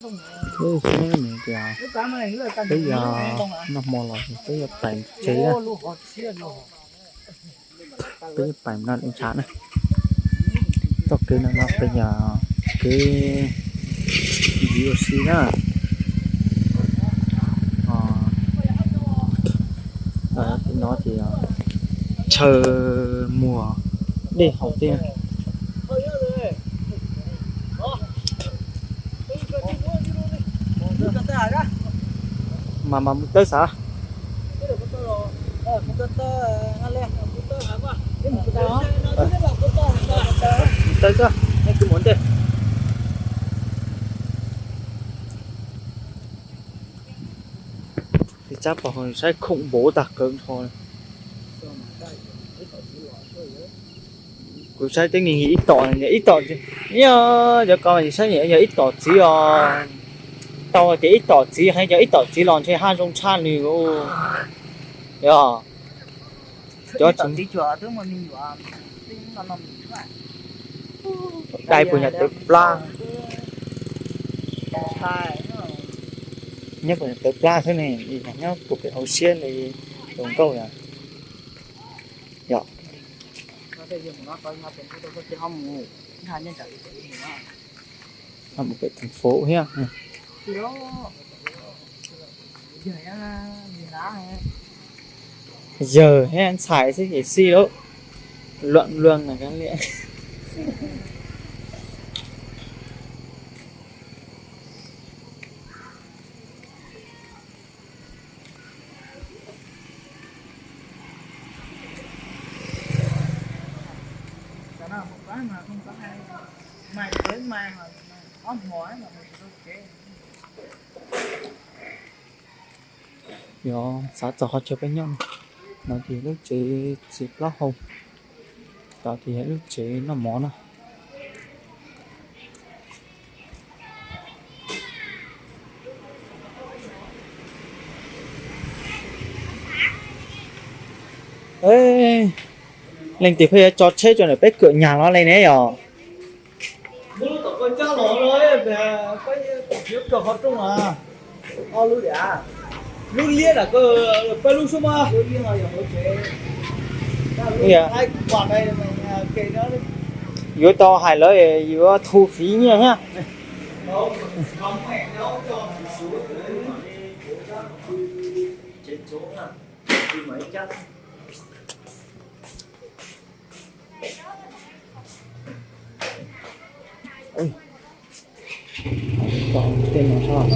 Peb xyov nws tias peb yog noj hmo los peb yuav pais tsev na. Peb yuav pais no lub ntshav na. Txoj kev no no peb yog kev ntsiv ua si na. Tim no ces chaw muag dej haus tej. Mas mas mus tawb xav. Mus tawb xav, nej kuj mus ntej. Ib tsab pog saib khoom npaum tag kawg nrho. Kuv saib teb nkeeg ib tom, ib tom, yog cov ko mas yus saib yog ib tom txiv os. Tau tias ib tom txiv, hais cov ib tom txiv los ntshe haj zoo tshaj nws. Yog cov txiv dai puas nyuam tawv plab, nyob puas nyuam tawv plab xwb ne, nyob puas pem hauv siab li zoo nkauj yom. Yog mus pem thành phố thiab. Yawg thiab ntxhais xwb ces xij lauj. Luam luam na kab liam. Yog xav txog qhov chaw peb nyob no, no ces lub tsev txiv plaub hau, tod ces yog lub tsev noj mov na. Leej twg pheej yuav tso tsheb rau ntawm peb kawm nyag los li ne yom? Lub liab na, peb lub xub mas. Yuav tau hais lawv yuav thu fiv nyiaj thiab. Tej no sab.